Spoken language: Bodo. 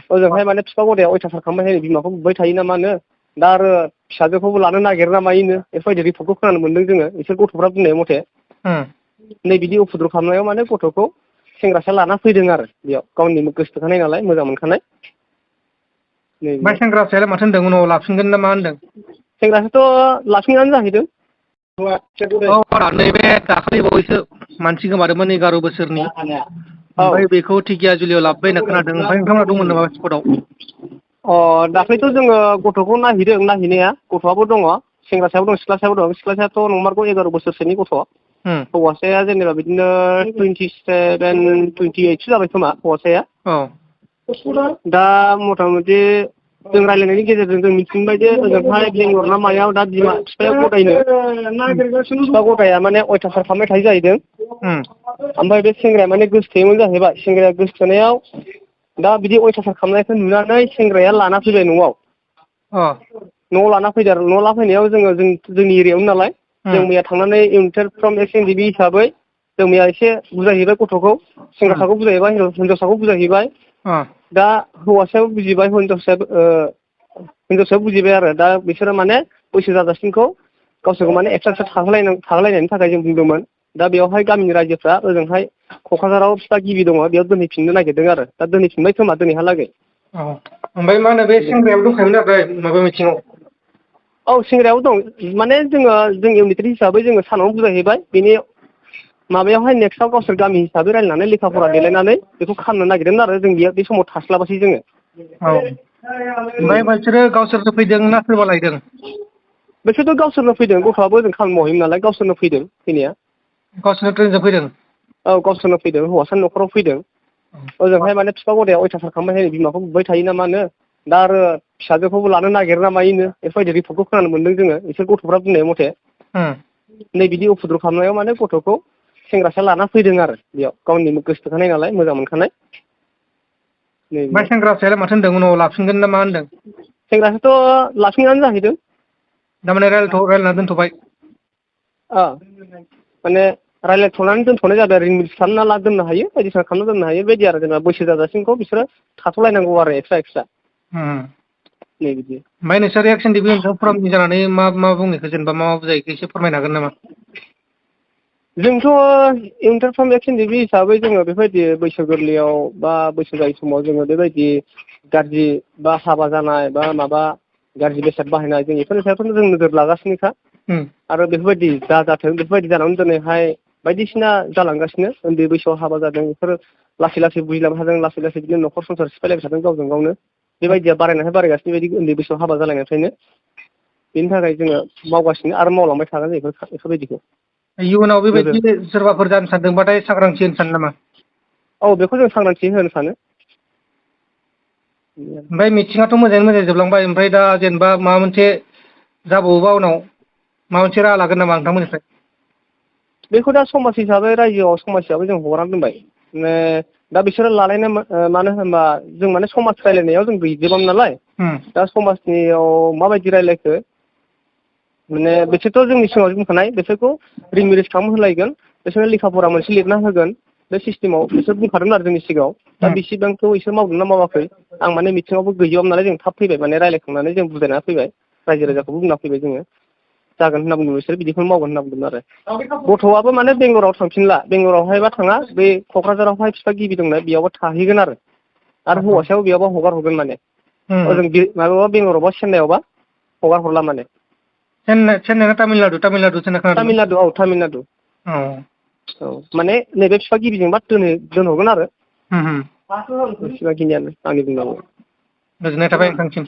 ओजोंहाय माने बिफा गदाया अयथासार खालामबाय थायो बिमाखौ बुबाय थायो ना मानो दा आरो फिसाजोखौबो लानो नागिरना मायोनो बेफोरबायदि रिपर्टखौ खोनानो मोनदों जोङो बिसोर गथ'फ्रा बुंनाय मथे नै बिदि उपद्र खालामनायाव माने गथ'खौ सेंग्रासा लाना फैदों आरो बेयाव गावनि गोसोथोखानाय नालाय मोजां मोनखानाय ओमफ्राय सेंग्रासायालाय माथो होनदों उनाव लाफिनगोन ना मा होनदों सेंग्रासाथ' लाफिननानै जाहैदों नैबे दाखालि बावैसो मानसि गोमादोंमोन 11 बोसोरनि औ ओमफ्राय बेखौ धिकियाजुलियाव लाबोबाय होनना खोनादों ओमफ्राय नोंथांमोना दंमोन नामा स्पटआव दाख्लैथ' जोङो गथ'खौ नायहैदों नायहैनाया गथ'आबो दङ सेंग्रासायाबो दं सिख्लासायाबो दं सिख्लासायाथ' नंमारगौ 11 बोसोरसोनि गथ' हौवासाया जेनेबा बिदिनो 27, 28सो जाबाय खोमा हौवासाया दा मथा मथि जों रायज्लायनायनि गेजेरजों जों मिथिबाय जे ओजोंहाय बेंगलर ना मायाव दा बिमा बिफाया गदायनो बिफा गदाया माने अयथासार खालामबाय थायो जाहैदों ओमफ्राय बे सेंग्राया माने गोसोथोयोमोन जाहैबाय सेंग्राया गोसोथोनायाव दा बिदि अयथासार खालामनायखौ नुनानै सेंग्राया लाना फैबाय न'आव लाना फैदों आरो न'आव लाना फैनायाव जोंनि एरियायावनो नालाय जों मैया थांनानै इउनिटेड फ्रम एक्स.एन.जि.बि हिसाबै जों मैया एसे बुजायहैबाय गथ'खौ सेंग्रासाखौ बुजायहैबाय हिनजावसाखौ बुजायहैबाय दा हौवासायाबो बुजिबाय हिनजावसायाबो बुजिबाय आरो दा बिसोरो माने बैसो जाजासिमखौ गावसोरखौ माने एक्सट्रा थाहोलायनायनि थाखाय जों बुंदोंमोन दा बेवहाय गामिनि रायजोफ्रा ओजोंहाय क'क्राझाराव फिथा गिबि दङ बेयाव दोनहैफिननो नागिरदों आरो दा दोनहैफिनबाय खोमा दिनैहालागै ओमफ्राय मा होनो बे सेंग्रायाबो दंखायोमोन आरो माबा मिथिङाव सेंग्रायाबो दं माने जों इउनिटेड हिसाबै जोङो सानावनो बुजायहैबाय बेनि माबायावहाय नेक्स्टआव गावसोर गामि हिसाबै रायलायनानै लेखा फरा देलायनानै बेखौ खालामनो नागिरदोंमोन आरो जों बे समाव थास्लाबासै जोङो ओमफ्राय बिसोरो गावसोरनो फैदों ना सोरबा लायदों बिसोरथ' गावसोरनो फैदों गथ'आबो ओजों खामानि मावहैयोमोन नालाय गावसोरनो फैदों फैनाया गावसोरनो ट्रेनजों फैदों औ गावसोरनो फैदों हौवासानि न'खराव फैदों ओजोंहाय माने बिफा गदाया अयथासार खालामबाय थायो बिमाखौ बुबाय थायो ना मानो दा आरो फिसाजोखौबो लानो नागिरना मायोनो बेफोरबायदि रिपर्टखौ खोनानो मोनदों जोङो बिसोर गथ'फ्रा बुंनाय मथे नै बिदि उपद्र खालामनायाव माने गथ'खौ सेंग्रासा लाना फैदों आरो बेयाव गावनि गोसोथोखानाय नालाय मोजां मोनखानाय ओमफ्राय सेंग्रासायालाय माथो होनदों उनाव लाफिनगोन ना मा होनदों सेंग्रासाथ' लाफिननानै जाहैदों थारमाने रायलायना दोनथ'बाय माने रायज्लायथ'नानै दोनथ'नाय जाबाय रिलिज खालामना दोननो हायो बायदिसिना खालामना दोननो हायो बेबायदि आरो जेनेबा बैसो जाजासिमखौ बिसोरो थाथ'लायनांगौ आरो एक्सट्रा नै बिदि ओमफ्राय नोंसोर एक्स.एन.जि.बि फरमनि जानानै मा बुंनायखौ जेनेबा मा बुजायखो एसे फोरमायनो हागोन नामा जोंथ' इउनिटेड फ्रम एक्स.एन.जि.बि हिसाबै जोङो बेबायदि बैसो गोरलैयाव बा बैसो जायै समाव जोङो बेबायदि गाज्रि बा हाबा जानाय बा माबा गाज्रि बेसाद बाहायनाय जों बेफोरनि सायावथ' जों नोजोर लागासिनोखा आरो बेफोरबायदि जाथों बेफोरबायदि जानानै दिनैहाय बायदिसिना जालांगासिनो उन्दै बैसोआव हाबा जादों बेफोर लासै लासै बुजिलांनो हादों लासै लासै बिदिनो न'खर संसार सिफायलायबाय थादों गावजों गावनो बेबायदिया बारायनानै बारायगासिनो बेबायदि उन्दै बैसोआव हाबा जालायनायनिफ्रायनो बेनि थाखाय जोङो मावगासिनो आरो मावलांबाय थागोन बेफोरबायदिखौ इयुनाव बेबायदि सोरबाफोर जानो सानदोंबाथाय सांग्रांथि होनो सानो नामा औ बेखौ जों सांग्रांथि होनो सानो ओमफ्राय मिथिङाथ' मोजाङै मोजां जोबलांबाय ओमफ्राय दा जेनेबा माबा मोनसे जाबावोबा उनाव माबा मोनसे राहा लागोन नामा नोंथांमोननिफ्राय बेखौ दा समाज हिसाबै रायजोआव समाज हिसाबै जों हगारनानै दोनबाय दा बिसोरो लालायनो मानो होनबा जों माने समाज रायलायनायाव जों गैजोबामोन नालाय दा समाजनियाव माबायदि रायलायखो माने बिसोरथ' जोंनि सिगाङाव बुंखानाय बिसोरखौ रिमेरिस खालाम होलायगोन बिसोरनो लेखा फरा मोनसे लिरना होगोन बे सिस्टेमाव बिसोर बुंखादों आरो जोंनि सिगाङाव दा बेसेबांखौ बिसोर मावदों ना मावाखै आं माने मिथिङावबो गैजोबामोन नालाय जों थाब फैबाय माने रायलायखांनानै जों बुजायना फैबाय रायजो राजाखौबो बुंना फैबाय जोङो जागोन होनना बुंदों बिसोर बिदिखौनो मावगोन होनना बुंदों आरो गथ'आबो माने बेंगलराव थांफिनला बेंगलरावहायबा थाङा बे क'क्राझारावहाय फिफा गिबि दंना बेयावबा थाहैगोन आरो हौवासायाबो बेयावबा हगार हरगोन माने ओजों माबाबा बेंगलरावबा चेन्नाइआवबा हगार हरला माने चेन्नाइ ना तामिलनाडु होनना खोनादोंमोन तामिलनाडु औ माने नैबे फिफा गिबिजोंबा दोनहरगोन आरो बेखिनियानो आंनि बुंनांगौआ गोजोननाय थाबाय नोंथांसिम